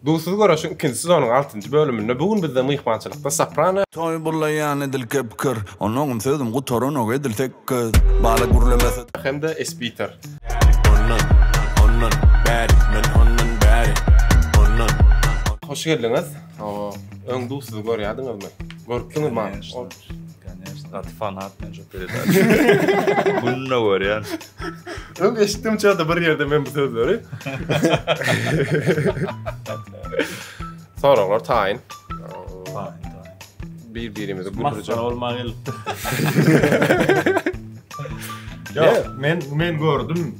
Duzsuz göreşiň ikinji sezonyň altynjy bölüminde bu gün bizde myhmançylykda Soprano. Toý burlaýan edil kepkir. Onoňam sözüm gutaranok edil sekgiz. Bala gürlemese. Hem-de Esbiter. Ondan, ondan bäri, men ondan bäri, ondan. Hoş geldiňiz. Öň duzsuz görýärdiňizmi? Görüpdiňizmi? Конечно. Конечно. Gaty fanat men şu peredaça. Günde görýän. Öň eşitdim çada bir ýerde men bu sözleri. Soraglar taýyn. Taýyn, taýyn. Bir-birimizi güldürjek. Masgara bolmaga gelipdir. Ýok, men men gördüm,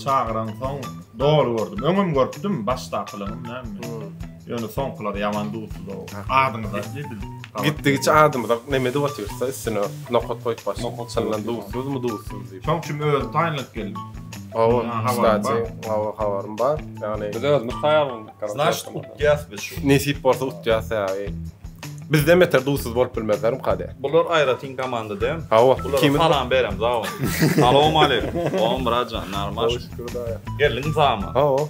çagyransoň doly gördüm. Öňem görüpdim, başdakylaryny näme. Ýöne soňkular ýaman duzsuz o. Adyňyzy aýt bil. Gitdigiçe adymyza neme edip otyrsa üstüne nokat goýup başladyk. Nokat çyndan duzsuzmy duzsuz diýip. Şoň üçin özüm taýynlanyp geldim. Hawa, kstati, hawa habarym bar. Ýagny Biz özümiz taýýarlandyk. Znaşt utýas biz şu. Nesip bolsa utýas ýagy. Bizden beter duzsuz bolup bilmezlerim kade. Bular aýratyn komanda däl. Hawa, Bulara ikimiz salam berem zaw. Salam aleýkum. Oň Myratjan, narmaş. Şükür daýa. Geldiň sagmy? Hawa.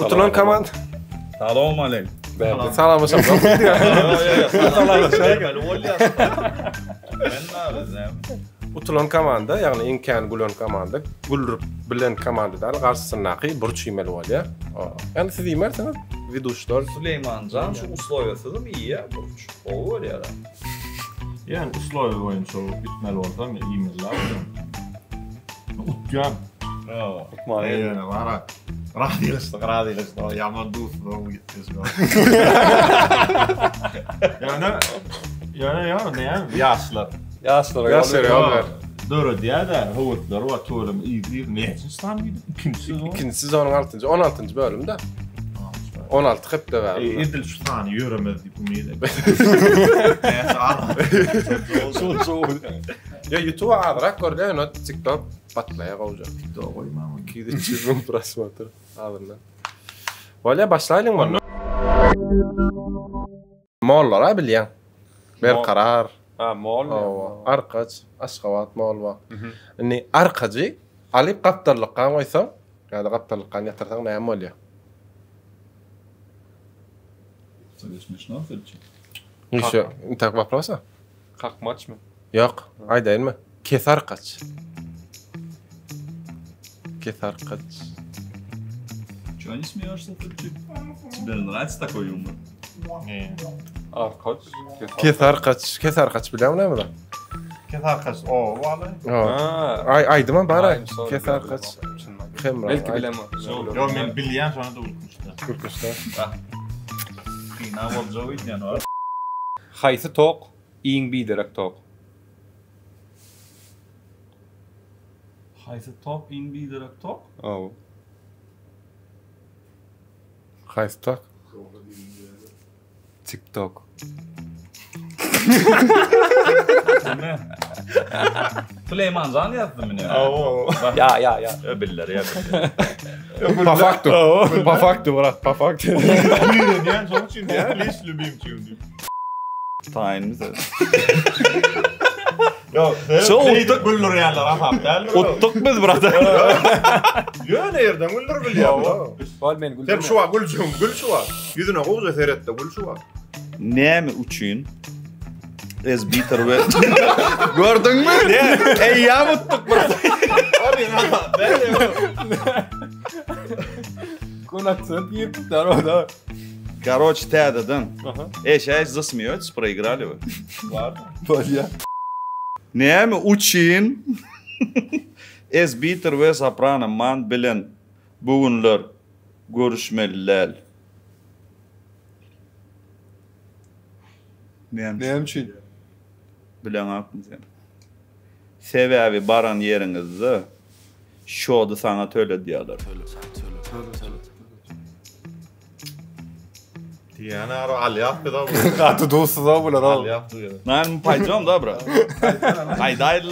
Utulan komanda. Salam aleýkum. Berdi. Salamlaşalım. Salamlaşalım. Bolýar. Men näme? Utulan komanda, ýagny iň kän gülen komanda, güldürip bilen komanda däl, garşysyndaky burç iýmeli bolýar. Ýagny siz iýmersiňiz, widuşlar. Süleýmanjan şu uslowiýasyzam iýýär burç. Gowy görýär. Ýani uslowiýa boýunça gitmeli bolsa men iýmeli. Utýan. Utmaly. Ýöne bara razylaşdyk, razylaşdyk. Ýaman duzsuz gitdi. Ýöne ýöne ýok, näme ýaşlar. Ýaşlara Ýaşlara ýol ber. Döredýär-de, höwesleri bar, tüweleme yzly-yzly. Näçinji sany gidip? Ikinji sezon. Ikinji sezonyň altynjy, 16-njy bölümde. 16 hepde bäri. Edil şu sany ýöremez diýip umyt edýän. Näçe az. Ýa YouTube azrak görülýär, ýöne TikTok Patlaýa gowja. TikTok goýmaň. 200-300 müň prosmotr azyndan. Bolýa başlaýlyň onda. Mollara bilýäň. Berkarar. Ha, mol. Hawa, Arkaç, Aşgabat mol bar. Indi Arkajy alyp gapdallykka goýsaň, ýa-da gapdallykka ýatyrsaň näme bolýar? Еще, так вопроса? Kakmaçmy? Ýok, aýdaýynmy? Kesarkaç. Kesarkaç. Чего не смеешься, Тупчик? Тебе нравится такой юмор? Arkaç. Kesarkaç, kesarkaç bilýäňmi näme zat? Kesarkaç o wala. Ha. Aý aýdyma bar. Kesarkaç. Hemra. Belki bilemem. Ýok, men bilýän şony da gülkünçde. Gülkünçde. Kyna boljak öýdýän bar. Haýsy tok iň biderek tok? Haýsy tok iň biderek tok? Hawa. Haýsy tok? TikTok. Süleýman jan ýazdy muny. Hawa. Ýa ýa ýa. Biller ýa biller. Po faktu. Po faktu brat, po faktu. Ýürenýän şoň üçin diýýär, leş lübimçigim diýip. Taýynmy sen? Ýok, Şo utduk güldürýänler hasap däldir. Utduk biz brat. Ýöne ýerden güldürip bilýär. Bol men Sen güldürme. şu wagt güljegiň gül şu wagt. Ýüzüne gowja seret-de gül şu wagt. Näme üçin Ezbiter we Gördüňmi? Eýýäm utduk brat. Kun aksent giripdir oda. Karoç täzeden. Eşäý zasmýots proigrali we. Bolýa. Näme üçin Ezbiter we Soprano Man bilen bu günler görüşmeli däl? Näme Näme üçin? Bileňokmy sen? Sebäbi baran ýeriňizde şody saňa töledýärler. Diýýän ara alýas biz o. Gaty duzsuz o bular o. Alýas bu ýere. Naýyn paýjom da bro. Aýdaýly.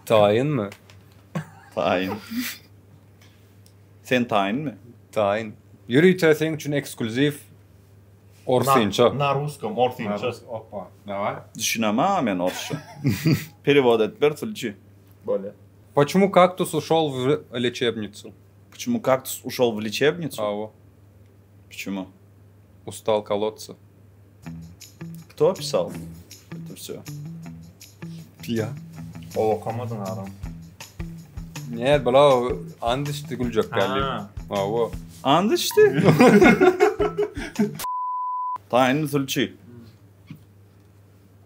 Taýynmy? Taýyn. Sen taýynmy? Taýyn. Ýörite seň üçin eksklýuziw orsynça. Na ruskom orsynça. Oppa. Daway. Düşünemä men orsça. Perewod edip ber sülçi. Bolýar. Почему кактус ушел в лечебницу? Почему кактус ушел в лечебницу? Awa. Почему? Ustal kolodca. Кто писал? Это все. Я. O okamadyň aram. Нет, bula and içdi güljek geldi. Ha. Hawa. And içdi. Taýyn sülçi.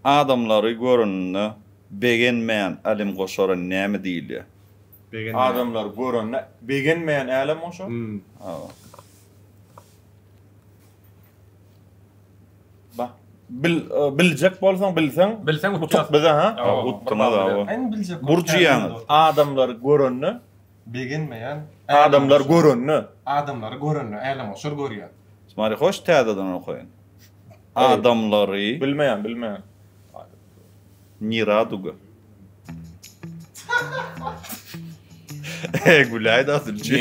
Adamlary göreninde begenmeýän älemgoşara näme diýilýär? Adamlar görende begenmeýän älemgoşar. Hmm. Hawa. Bak. Bil, e, biljek bolsaň bilseň. Bilseň Utuk bize ha. Utduňyz hawa. En biljek. Burç ýaňyz. Adamlar görende, Begenmeýän. adamlar görende. Adamlary görende älemgoşar görýär. Smari hoş täzeden okaýyn. Adamlary Bilmeýän, bilmeýän. не радуга. E, Güläý da sülçi.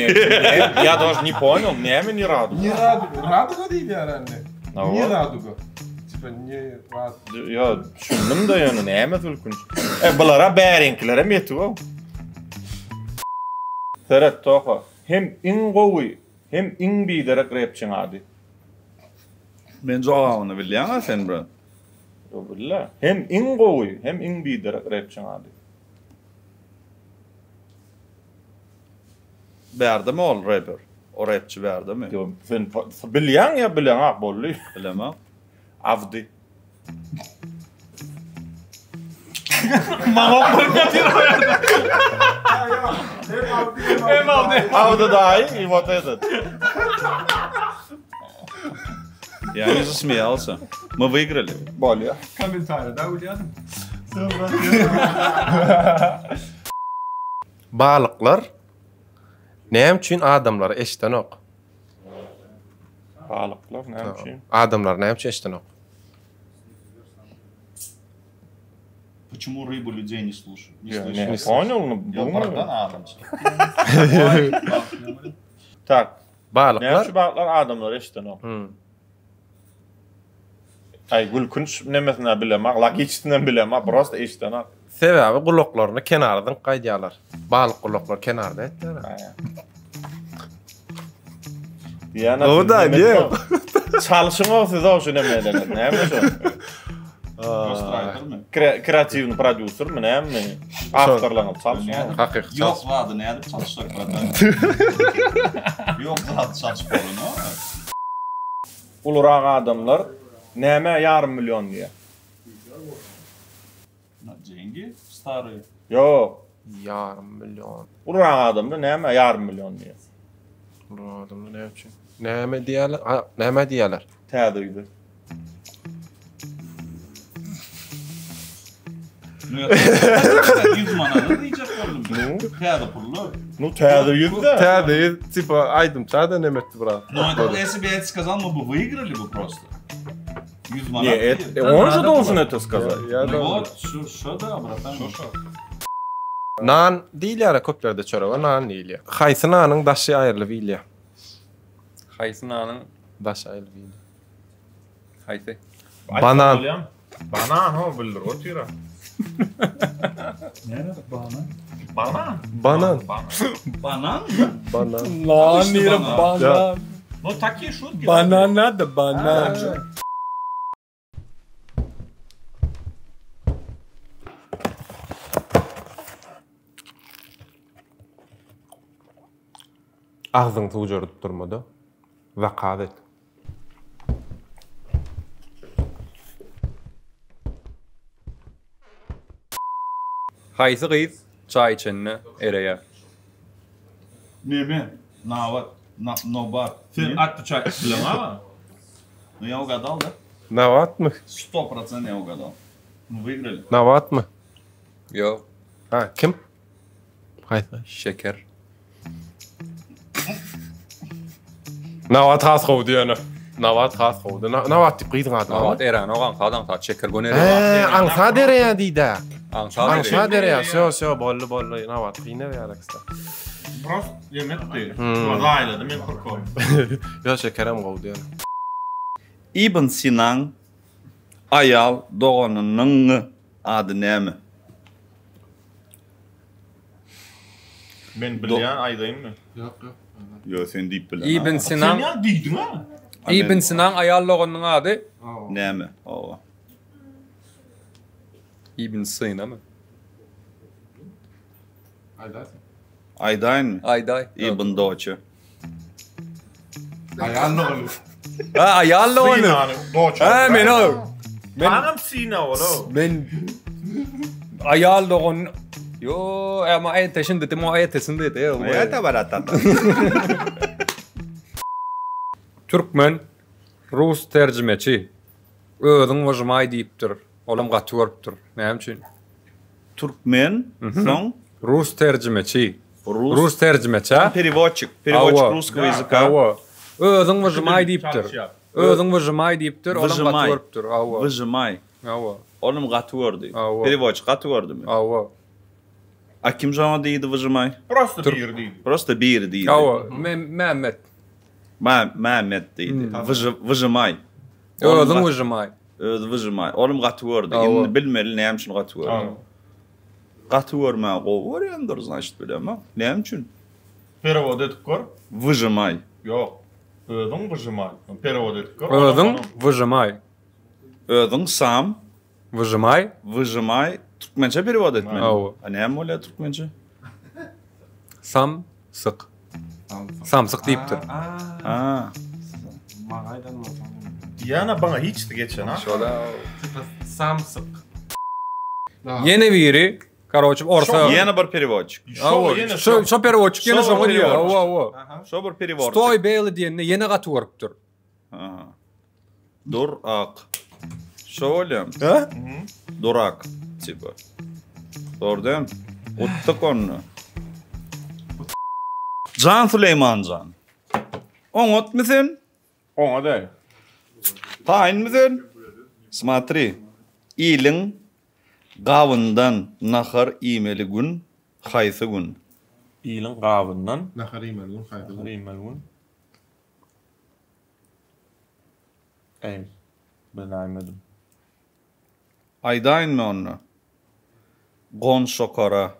Я даже не понял, näme не радуга? Ne raduga? Raduga diýilýär anne. Hawa. Ne raduga? Tipa ne raduga. Ya düşündüm de ýöne näme sülkünç. E bulara bäriňkilere ýetip o. Seret Toha, hem iň gowy, hem iň biderek rapçiň ady. Men jogabyny bilýäň sen bro. Yo billa. Hem iň gowy, hem iň biderek rapçiň ady. Bärdemi ol rapper? O rapçi bärdemi? Yo sen bilýäň ya bilýäň ak boldy. Bilemem. Avdi. Maňa Hem aldy. Avdi daýy, и вот этот. Я не засмеялся. Мы выиграли. Bolýa. Kommentariýada gülýärdim. Balyklar näme üçin adamlary eşdenok? Balyklar näme üçin? Adamlar näme üçin eşdenok? Почему рыбу людей не слушают? Не Я слышат? не понял, ну Я братан думаю. adam. Tak. Näme Balyklar üçin balyklar adamlary eşdenok? Hmm. Ay gülkünç nemesine bilemem, logiçisinden bilemem, prosta eşdenok. Sebäbi gulaklaryny kenardan gaýdýarlar. Balyk gulaklar kenarda etýär. Diýene O da, niye? Çalşyň o siz o şu nemeler, näme şu? Ghostwriter mi? Kreatiwny prodýuser mi, näme mi? Awtorlaryny çalşyň. Hakyky Yok zady nädip çalyşjak bratan? Yok zady çalyşyp bolany. Ulurak adamlar näme ýarym million diýe. Деньги старые. Ýok. Ýarym million. Ulurak adamlar näme ýarym million diýe. Bu adamlar näme üçin? Näme diýerler? Ha, näme diýerler? Täze ýüzü. Ну я 100 manada diýjek boldum. Täze pullu. Nu täze ýüzde. Täze ýüz, tipa aýdym çadan emetdi brat. Ну это если бы я это сказал, мы бы выиграли бы просто. 100 manat. Не, это он же должен это сказать. Ya Ну da. вот, şu şu da bratan. Şu şu. Nan diýilýär köplerde çörege nan diýilýär. Haýsy nanyň daşy aýrylyp iýilýär? Haýsy nanyň Daşy aýrylyp iýilýär. haýsy? Banan. Banan ho bildir otyra. Näme banan? Banan. Banan. Banan? Banan. Lan nire banan. Ну такие шутки. Banana da banan. Agzyň suwjaryp durmady. Zakaz et. Haýsy gyz çay içende ereýär? Neme? Navat. Na, nobat. Sen отвечай bilemem. Ну я угадал, да? Navatmy? 100% я угадал. Мы выиграли. Navatmy? Ýok, Ha, kim? Haýsy? şeker. Navat has gowdy ýöne. Navat has gowdy. Na- Navat diýip gyzyň ady. Navat eren ogan kadan ta şeker gön Eee, ereýär. aňsa dereýä diýdä. Aňsa Aňsa dereýär. dereýä. Sö, sö, bolly bolly. Navat kyn ereýär aksa. Prost yemetdi. Zaýlady men korkam. Ýo şekerem gowdy ýöne. Ibn Sinan ayal doganynyň ady näme? Men bilýän aýdaýynmy? Ýok, ýok. Ýo sen diýip bilen. Ibn Sen Sinan ýa diýdiň ha? Ibn Sinaň aýal doganynyň ady? Näme? Hawa. Ibn Sinamy? Aýdaýsyn. Aýdaýynmy? Aýdaý. Ibn Doça. Aýal dogany. Ha, aýal dogany. Sinany doça. Ha, men o. Men Manam Sina ol. men aýal dogan Yo, ama aýta şimdi mo aýtasyn diýdi. Aýata baratata. Türkmen rus terjimeçi özüň wyžmaý diýipdir. Olam gaty görüpdir. Näme üçin? Türkmen, soň Rus terjimeçi. Rus, Rus terjimeçi. Perevodçik, perevodçik russkogo ýazyka. Hawa. Özüň wyžmaý diýipdir. Özüň wyžmaý diýipdir, olam gaty görüpdir. Hawa. Wyžmaý. Hawa. Olam gaty gördi. Hawa. Perevodçik gaty gördümi? Hawa. A kim şoňa diýdi wyžmaý? Prosta biri diýdi. Prosta biri diýdi. Hawa, Mehmet. Mehmet diýdi. Wyžmaý. Özüň wyžmaý. Özi wyžmaý. Olam gaty gördi. Indi bilmeli näme üçin gaty gördi. Gaty görmäge gowy görýändir, znaçt bilemok. Näme üçin? Perewod edip gör. Wyžmaý. Ýok. Özüň wyžmaý. Perewod edip gör. Özüň wyžmaý. Özüň sam. Wyžmaý. Wyžmaý. Türkmençe perewod etmeli. Hawa. A näme bolýar türkmençe? Sam syk. Samsyk diýipdir. Ha. Maňa aýdan bolsaň. Diýýän-ä baňa hiçdi geçen ha. Şola. Tipa samsyk. Ýene biri, karoçe, orsa. Ýene bir perewodçik. Hawa, ýene şo şo perewodçik ýene Şo şoňa diýýär. perewodçik. Hawa, hawa. Şo bir perewodçik. Stoý Bailey diýende ýene gaty görüpdir. Aha. Dur ak. Şo bolýam. Ha? Durak tipa. Dogry dämi? Utdyk onda. Jan Süleýmanjan. Oňatmy sen? Oňa däl. Taýynmy sen? Smatri. Iliň gabyndan nahar iýmeli gün haýsy gün? Iliň gabyndan nahar iýmeli gün haýsy gün? Nahar iýmeli gün. Eý, biläýmedim. Aýdaýynmy onda? Gonşokara.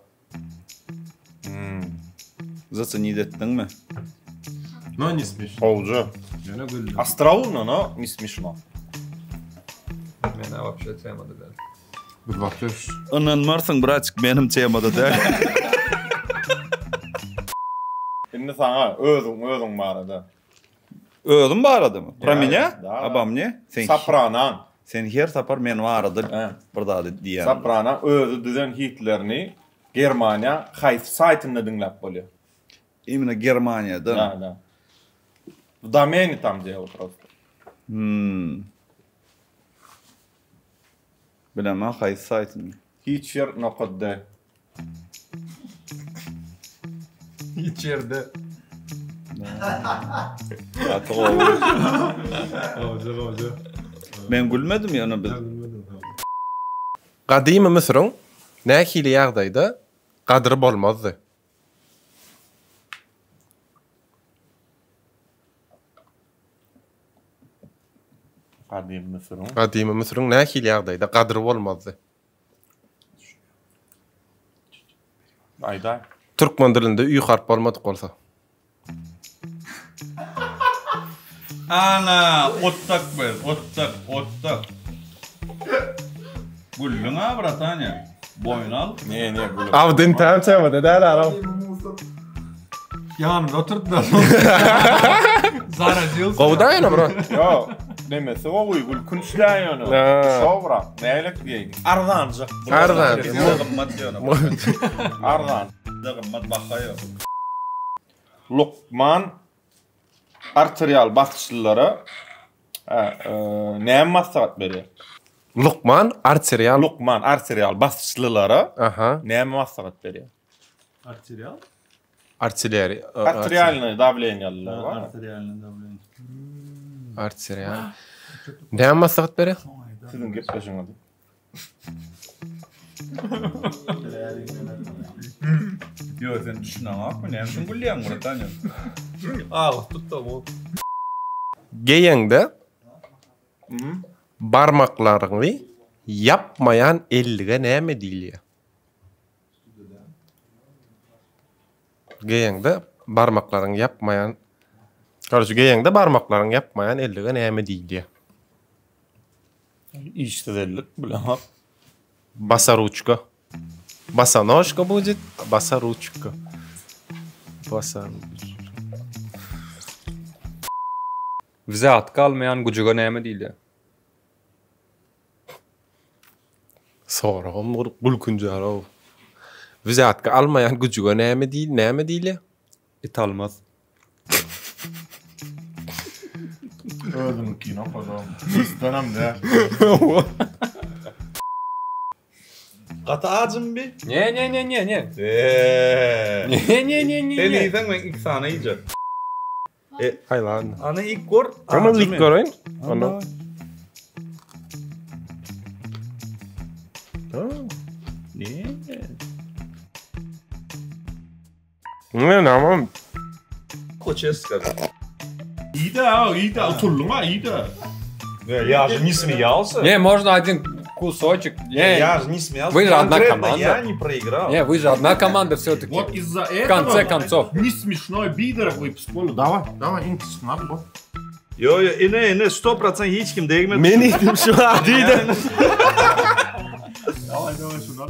Zacenit etdiňmi? No ne smešno. Gowja. Ýöne güldüm. Ostroumno, no ne smešno. Menä wapşe temada däl. Biz wapşe Ynanmarsyň braçik menem temada däl. Indi saňa özüň özüň barada. Özüm baradamy? Pro menýa? Da. Oba mne? Sen Sopranaň. Sen her sapar men barada bir zady diýýäň. Sopranaň özi düzen hitlerini Germaniýa haýsy saýtynda diňläp bolýar? Imенно Germaniýada. Da, da. W domeni tam diýýär prosto. Hmm. Bilemok haýsy saýtynda. Hiç ýer nokat D. Hiç ýerde. Gaty gowy. Gowja gowja. Men gülmedim ýöne biz. Gadymy Müsüriň nähili ýagdaýda gadyry bolmazdy? Gadymy Müsüriň. Gadymy Müsüriň nähili ýagdaýda gadyry bolmazdy? Aýdaý. Türkmen dilinde ü harp bolmadyk bolsa. Ana, otdak biz, otdak, otdak. Güldüň-a, bratanya. Boýun al. Ne, ne gülüp. Abdin tam temada däl aram. Ýanymda oturdy-da. Zarazil. Gowy da ýöne bro. Ýok, nemesi gowy, gülkünç dä ýöne. Şobrak, nälik diýeýin. Arzanjyk. Arzan. Gymmat ýöne. Arzan. Gymmat baha ýok. Lukman arterial basyşlylara näme maslahat berýär? Lukman arterial Lukman arterial basyşlylara Aha. näme maslahat berýär? Arterial? Artilleriýa. Arterialnyý dawleniýalylar bar. Arterialnyý dawleniýa. Arterial. Näme maslahat berýär? Siziň gepleşiňiz. Ýok, sen düşüneňokmy? Näme üçin gülýäň, bratanyň? Agyz tutdy bu. Geýeňde barmaklaryňy ýapmaýan ellige näme diýilýär? Geýeňde barmaklaryňy ýapmaýan. Garoçe geýeňde barmaklaryň ýapmaýan ellige näme diýilýär? Işsiz ellik bilemok. Basaruçka. Basanožka будет, basaruçka. Basaruçka. Wzýatka almaýan güjüge näme diýilýär? Soragam bir gülkünjärow. Wzýatka almaýan güjüge näme diýil, näme diýilýär? It almaz. Özüniňkini okadam. Üstdenem däl. Gaty ajymy bi? Ne ne ne ne ne. Eee. Ne ne ne ne. Sen iýseň men iki sany iýjek. Haýlan. Ana ilk gör. Tamam ilk göreýin. Onda. Ne? Ne tamam. Koçeska. İyi de, iyi de, utulduň ha, iyi de. Я же не смеялся. Не, можно один кусочек. Не, Я же не смеялся. Вы же одна Конкретно команда. Я не проиграл. не, вы же одна команда все-таки. Вот из-за этого. В конце концов. Не смешной бидер выпуск boldy. Давай, давай, iňkisini al bu. Yo yo ine ine 100% hiç kim degmedi. Men iýdim şu adyda. Давай, давай şunu al.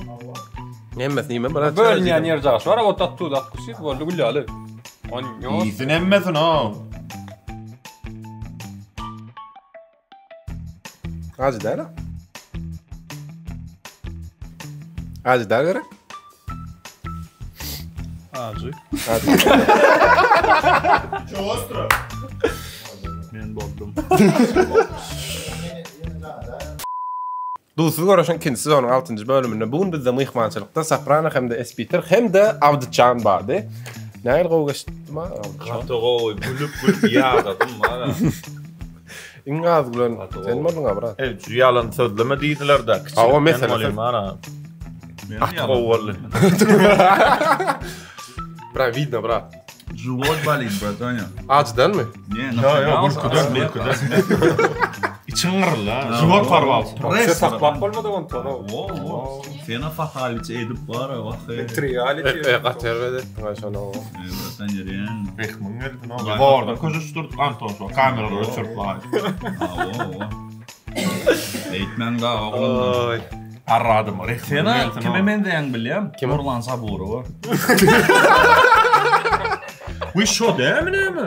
Hemmesini iýmem brat. Bölünýän ýer jaş bar, вот оттуда откусить, boldy gülýaly. On ýok. Iýsin hemmesini ha. Ajy däl. Ajy däl gerek. Ajy. Ajy. Çostra. Men boldum. Duzsuz göreşiň ikinji sezonyň altynjy bölüminde bu gün bizde myhmançylykda Soprano hem-de Espiter hem-de Abdyjan bardy. Nähili gowy geçdimi Abdyjan? Gaty gowy gülüp gülüp ýadadym mana. Iň az gülen sen bolduň-a brat. Ey, şu ýalan sözleme diýdiler-de. Hawa, mesele Bolýan mana. Gaty gowy boldy. Bra, widno, brat. Живот болит, братаня. Ajydanmy? Ne, Ýa, ýa, gülküden, gülküden. Içiň gyryldy, ha. Живот parwal. Şu saklap bolmady ondan. Wo, wo. Sena fatality edip bar, wah. Reality. E, gaty erbet etdiň şony. Братаня, реально. Rehmiň geldi, ne oldu? Zordan köşeşdirdik Anton şo kameralary öçürip laý. Ha, wo, wo. Eýtmäň da oglanlar. Oý. Arradym, rehmiň Sena gelsin. kime menzeýäň bilýän? Kime? Nurlan Saburowa. Bu şo dämi näme?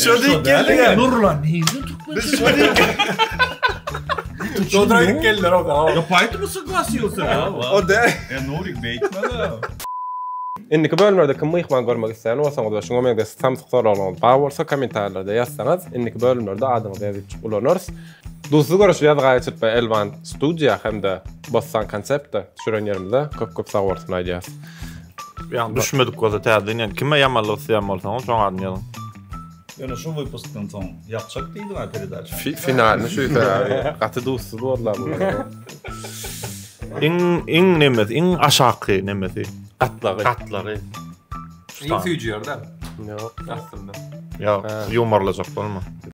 Şo diýip geldiň. Nurlan neydi türkmençe? Dodra gidip geldiler o da. Ya поэтому согласился. O däl. E Nurik beýtme da. Indiki bölümlerde kim myhman görmek isleýän bolsaňyz we şuňa meňzeş samsyk soraglaryňyz bar bolsa kommentariýalarda ýazsaňyz, indiki bölümlerde adyňyzy ýazyp ulanarys. Duzsuz görüşi ýazga geçirip Elwan Studio hem-de Bossan Konsepte düşüren ýerimize köp-köp sag bolsun aýdýas. Ýa düşmedik bolsa täzeden ýa kime ýamanlyk isleýän bolsaňyz şoň adyny ýazyň. Ýöne şu wypuskdan soň ýapjak diýdi ha peredaça. Fi finalyny şu sebäbi gaty duzsuz boldular bular. Iň iň nemesi, iň aşaky nemesi. Gatlagy. Gatlagy. Iň süýji ýerde Ýok. aslynda. Ýa ýumarlajak bolma.